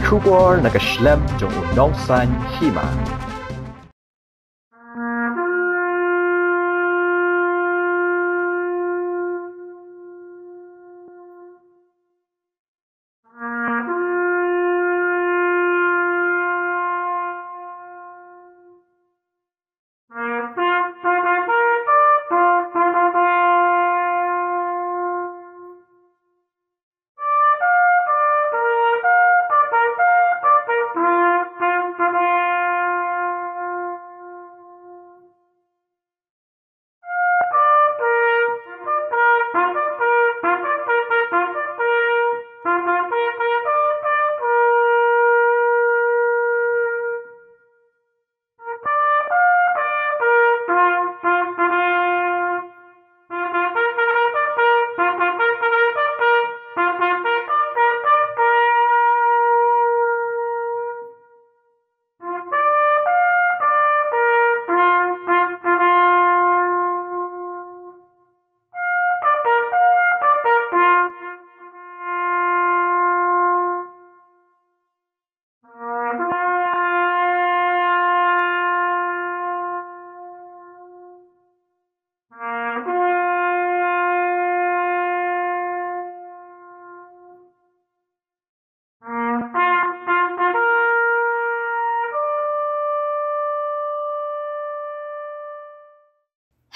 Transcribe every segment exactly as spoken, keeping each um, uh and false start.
Khubor na ka shlem jong u nongsan hima.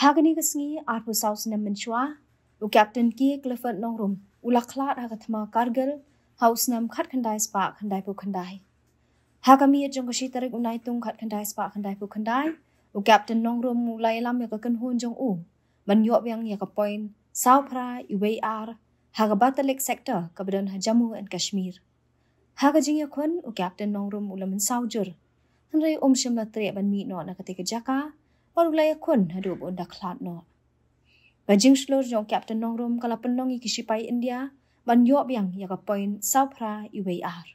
Ha kane ka sngi, arphew saw snem mynshuwa, u Captain K. Clifford Nongrum u la khlad ha ka thma Kargil ha u snem khatkhyndai spah khyndaiphew khyndai. Ha ka miet jong ka shi tarik u Naitung khatkhyndai spah khyndaiphew khyndai, u Captain Nongrum u la ïalam ïa ka kynhun jong u ban ïoh biang ïa ka point saw phra uwei ar ha ka Batalik sector kaba don ha Jammu and Kashmir. Ha ka jingïakhun, u Captain Nongrum u la mynsaw jur, hynrei um shym la treh ban mih noh na katei ka jaka bad u la ïakhun haduh ba un da khlad noh. Ka jingshlur jong u Captain Nongrum ka la pynlong ïa ki shipai India ban ïoh biang ïa ka point saw phra uwei ar.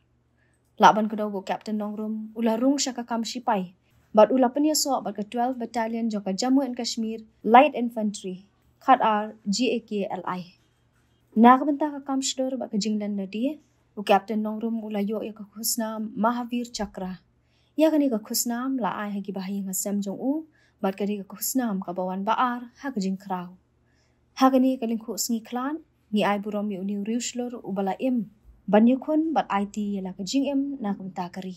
Lah ban kdew ba u Captain Nongrum u la rung sha ka kam shipai bad u la pynïasoh bad ka twelve Battalion jong ka Jammu and Kashmir Light Infantry, khat ar G A K L I. Na ka bynta ka kam shlur bad ka jinglen lade, u Captain Nongrum u la ïoh ïa ka khusnam Mahavir Chakra. Ïa kane ka khusnam la ai ha ki bahaïing hasem jong u bad ka dei ka khusnam kaba wan ba ar ha ka jingkhraw. Ha kane ka lyngkhuh sngi khlad, ngi ai burom ïa une u riewshlur uba la im ban ïakhun bad aiti ïa la ka jingim na ka bynta ka ri.